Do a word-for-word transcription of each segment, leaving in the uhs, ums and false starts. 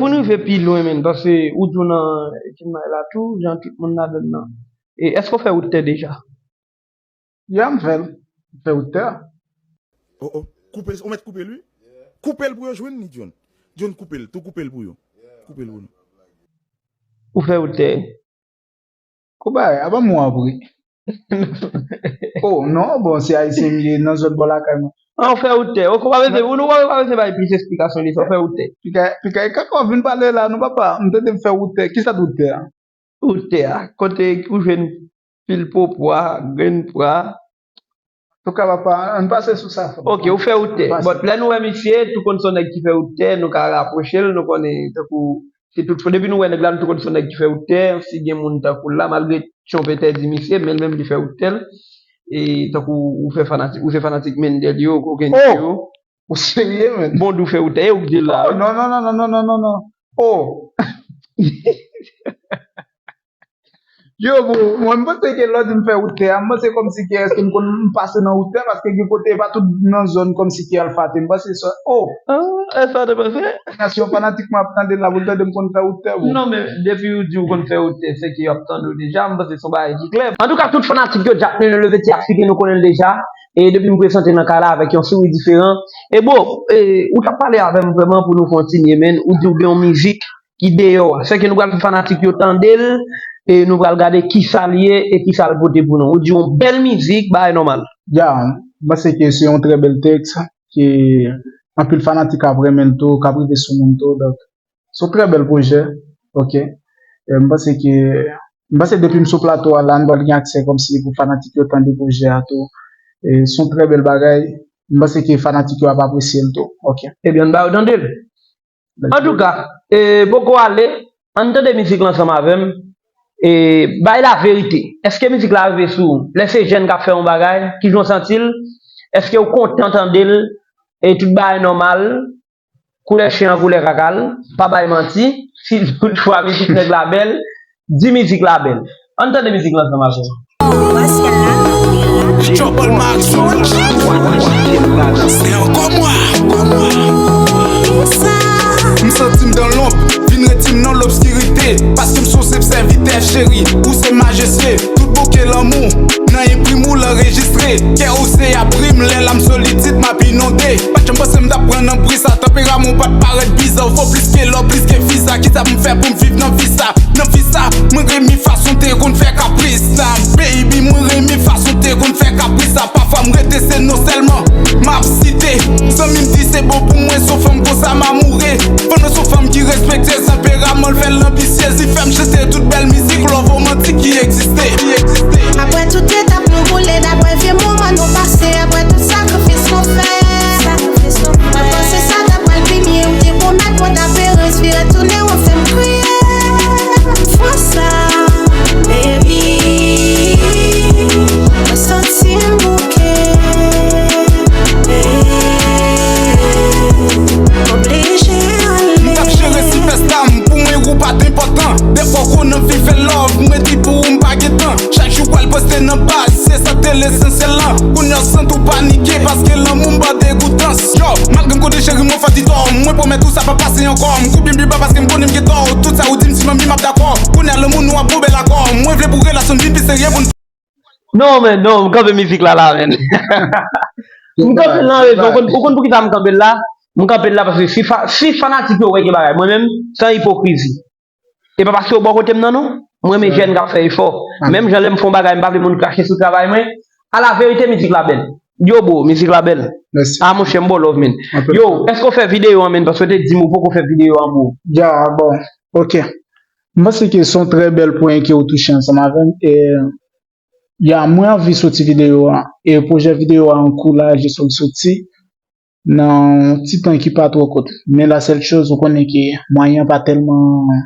Pou n rive pi lwen, menn, paske ou di w nan King Mike la tou, jan tout moun ladan l nan. E èske w fè wout tè deja? Ya, m fè l. M fè wout tè. Oh, oh. Koupe, ou mèt koupe l, wi. Koupe l pou yo jwenn li, John. John, koupe l. Tou koupe l pou yo. Koupe l pou nou. Ou fè wout tè? Kou bagay, aba m ou apre. Oh, non, bon, se Ayisyen m ye, nan zòn bò lakay mwen. An, ou fè wout tè. Ou pa bezwen, ou pa bezwen bay plis esplikasyon de sa, ou fè wout tè. Pika, pika, e kaka w vin pale la, non, papa, m tande m fè wout tè. Kisa t wout tè a? Wout tè a, kote ou jwenn pil po pwa, grenn pwa. Antouka, papa, ann pase sou sa, frè m. Ok, ou fè wout tè. But lè nou wè misye, tou konn se yon nèg ki fè wout tè, nou ka rapwoche l, nou konnen tankou, se tout, depi nou wè nèg la, nou tou konn se yon nèg ki fè wout tè, si gen moun tankou l la, malgre Trump entèdi misye, men l menm li fè wout tè l. E tankou ou fè fanatik, ou se fanatik Mendel yo, kokenn yo. Ou serye, menn? Bon, ou fè wout tè, e ou k di l la. Oh, non, non, non, non, non, non, non. Oh. Yo, bro, mwen m panse ke lè w di m fè wout tè a, m panse kòmsi ke èske m konn m pase nan wout tè, paske gen kote e pa tout nan zòn kòmsi ke Alpha te, m panse sa, oh! Ah, e sa w te panse? Nan si yon fanatik mwen ap tande l la, pou l tande m konn fè wout tè, bro. Non, men depi ou di ou konn fè wout tè, se ke yo ap tande w deja, m panse se yon bagay ki klè. Antouka, tout fanatik yo, Jack Nene leve ti aksyon ke nou konnen l deja, e depi m prezante nan kay la avèk yon souri diferan. E bro, e, ou t ap pale avè m vrèman pou nou kontinye, men ou di w gen yon mizik ki deyò a. Sèke nou pral fè fanatik yo tande l, e nou pral gade kisa l ye e kisa l pote pou nou. Ou di yon bèl mizik, bagay nòmal. Ya, m panse ke se yon trè bèl tèks, ke anpil fanatik ap renmen l tou, k ap rive sou moun tou, donk, se yon trè bèl pwojè, ok. E m panse ke, m panse depi m sou plato a la, m pral gen aksè kòmsi pou fanatik yo tande pwojè a tou. E se yon trè bèl bagay, m panse ke fanatik yo ap apresye l tou, ok. Ebyen, ann ba yo tande l. Antouka, e, poko ale, ann tande mizik la ansanm avè m. E, bay laverite. Èske mizik la rive sou ou? Lè se jèn k ap fè yon bagay, kijan w santi l? Èske w kontan tande l? E tout bagay nòmal? Koulè chen an koulè kaka l, pa bay manti, si tout fwa mizik nèg la bèl, di mizik la bèl. Ann tande mizik la ansanm avè m. Trouble Max. Se ankò mwen. M santi m dan lonb, vin retire m nan lobskirite. Paske m sou se sèvitè cheri, ou se majeste. Tout bouke lanmou, nan enprim ou l anrejistre. Kè ou se aprim, lè l ap solid, m ap inonde. Pa t janm panse m t ap pran nan pri sa. Tanperaman w pa t parèt biza. Ou fò plis ke lò, plis ke visa. Kisa pou m fè pou m viv nan vi sa? Nan vi sa, mwen renmen fason w te konn fè kapris la. Baby, mwen renmen fason w te konn fè kapris la. Pafwa m rete se non sèlman m ap site. Zanmi m di se bon pou mwen, se yon fanm konsa m amoure. Fò nou se yon fanm ki respekte, tanperaman l fè l anbisyez. Li fè m chante tout bèl mizik love romantik ki egziste. Apre tout etap nou boule, dapre vye moman nou pase, apre tout sakrifis nou fè. Mwen panse sa ta pral pi mye, ou te pwomèt mwen ta pe respire, tounen ou fè m kriye. Fwa sa, baby, mwen santi m bouke. Oblije ale. M t ap jere si fè slam, pou mwen ou pa t enpòtan. Defwa w konnen m vin fè love, mwen di pou ou m pa gen tan. Chak jou pral poste nan baz, se sa k te lesansyèl lan. Kounye a w santi w panike, paske lanmou m ba degoutans. Yo, malgre m konnen cheri m ou fè ti tò, mwen pwomèt ou sa p ap pase ankò. M koupye m pi ba paske m konnen m gen tò. Tout sa ou di m ti manmi m ap dakò. Kounye a lanmou nou ap bon bèl akò. Mwen vle pou relasyon n vin pi serye pou n. Non, men, non, m kanpe mizik la la, men. M kanpe l nan rezon. Ou konn, ou konn poukisa m kanpe l la? M kanpe l la paske si, fa, si fanatik yo wè gen bagay, mwen menm, san ipokrizi. E pa paske yo bò kote m nan, non. Mwen renmen jèn k ap fè efò. Menm jan lè m fè yon bagay, m pa vle moun krache sou travay mwen. Alaverite, mizik la bèl. Yo, bro, mizik la bèl. Ah, monchè, m ba w love, men. Yo, èske w fè videyo an, men? Paske w te di m ou poko fè videyo an, bro. Ya, bon, ok. M panse ke se yon trè bèl pwen ke w touche ansanm avè m. E, ya, mwen anvi soti videyo an. E pwojè videyo an an kou la, jis pou l soti nan yon ti tan ki pa twò kout. Men la sèl choz, ou konnen ke mwayen an pa tèlman.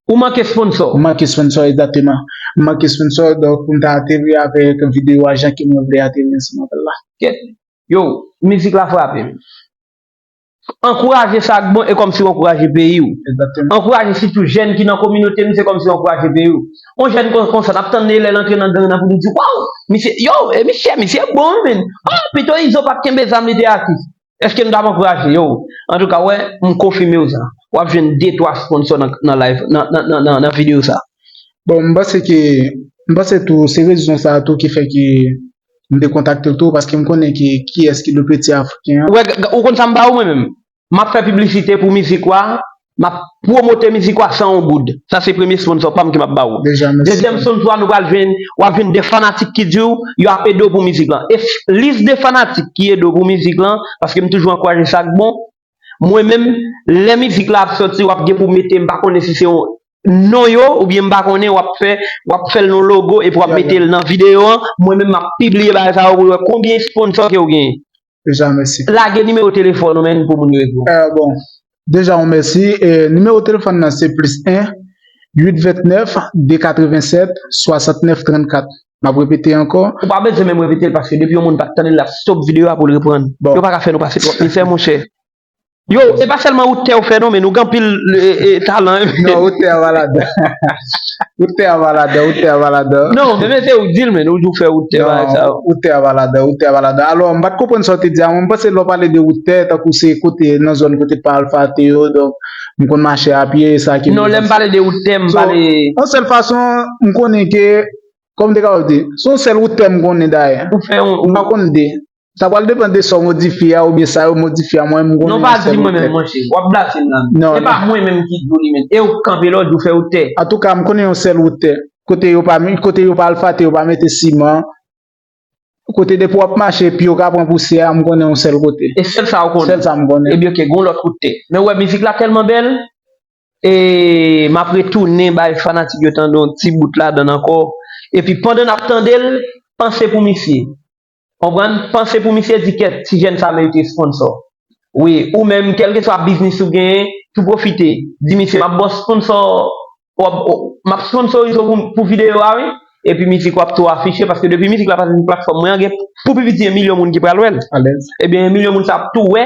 Ou manke sponsò. M manke sponsò, egzakteman. M manke sponsò, donk pou m ta ateri avèk videyo a jan ke mwen vle ateri ansanm avè l la. Yo, mizik la frape m. Ankouraje sa k bon e kòmsi w ankouraje peyi w. Ankouraje sitou jèn ki nan kominote m, se kòmsi w ankouraje peyi w. Yon jèn kon, konsa, n ap tann li lè l antre nan gang nan pou nou di, waw, misye, yo, e misye, misye bon, wi, men. Oh, pito Izo pa t kenbe zam, li te atis. Èske nou t ap ankouraje yo? Antouka, wè, m konfime w sa. W ap jwenn de twa sponsò nan, nan live, nan, nan, nan, nan, nan videyo sa. Bon, m panse ke, m panse tou, se rezon sa a tou ki fè ke m te kontakte l tou, paske m konnen ke kiyès ki Lepeti Afriken an. Wè, g- g- ou konn sa m ba ou mwen menm? M ap fè piblisite pou mizik ou a, m ap pwomote mizik ou a san yon goud. Sa se premye sponsò pa m ke m ap ba ou. Deja, mèsi. Dezyèm sponsò a nou pral jwenn, w ap jwenn de fanatik ki di w, yo ap ede w pou mizik lan. E f- lis de fanatik ki ede w pou mizik lan, paske m toujou ankouraje sa k bon. Mwen menm, lè mizik la ap sòti, w ap gen pou mete, m pa konnen si se yon non yo, oubyen m pa konnen, w ap fè, w ap fè l nan logo, epi w ap mete l nan videyo an. Mwen menm, m ap pibliye bagay sa yo pou w wè konbyen sponsò ke w genyen. Deja, mèsi. Lage nimewo telefòn ou menm pou moun yo ekri w. Eh, bon, deja, yon mèsi. Eh, nimewo telefòn nan se plis en, uit vennèf, de katrevennsèt, swasantnèf trannkat. M ap repete ankò. Ou pa bezwen menm repete l paske depi yon moun pa t tande l, l ap stop videyo a pou l reprann. Bon. Yo pa ka fè nou pase twòp mizè, monchè. Yo, e pa sèlman ou tè ou fè non, men nou gen anpil e, e, talan. Non, ou tè a va ladan. Ou tè a va ladan, ou tè a va ladan. Non, men, men se ou di l, men ou di w fè ou tè bagay sa yo. Ou tè a va ladan, ou tè a va ladan. Alò, m pa t konprann sa w te di a, mwen, m panse lè w pale de wout tè, tankou se kote, nan zòn kote pa Alpha te yo, donk, m konn mache a pye, e sa ki. Non, lè m pale de wout tè, m pale. Yon sèl fason, m konnen ke, kòm m te kapab di, se yon sèl wout tè m konnen dayè. Ou fè yon. M pa konn de. Sa pral depann de sa w modifye a, oubyen sa yo modifye a, mwen, m konnen. Non, pa di mwen menm, monchè. W ap blaze m la. Non, e pa mwen menm ki di w li menm. E ou k kanpe lòt, ou fè wout tè. Antouka, m konnen yon sèl wout tè. Kote yo pa, kote yo pa Alpha te, yo pa mete siman. Kote depi w ap mache, pye w ka pran pousyè a, m konnen yon sèl kote. E sèl sa ou konnen. Sèl sa m konnen. Ebyen, oke, gon lòt wout tè. Men ou wè, mizik la tèlman bèl, e m ap retounen bay fanatik yo tande yon ti bout ladan l ankò. Epi pandan n ap tande l, panse pou misye. Konprann? Panse pou misye, di kèt, ti jèn sa merite sponsò. Wi, ou menm, kèlkeswa biznis ou genyen, tou pwofite. Di misye, m ap ba w sponsò, w ap, w- m ap sponsorize w pou, pou videyo a, wi. Epi mizik w ap tou afiche, paske depi mizik la pase sou platfòm mwen an, gen pou pi piti yon milyon moun ki pral wè l. Alèz. Ebyen, yon milyon moun sa ap tou wè,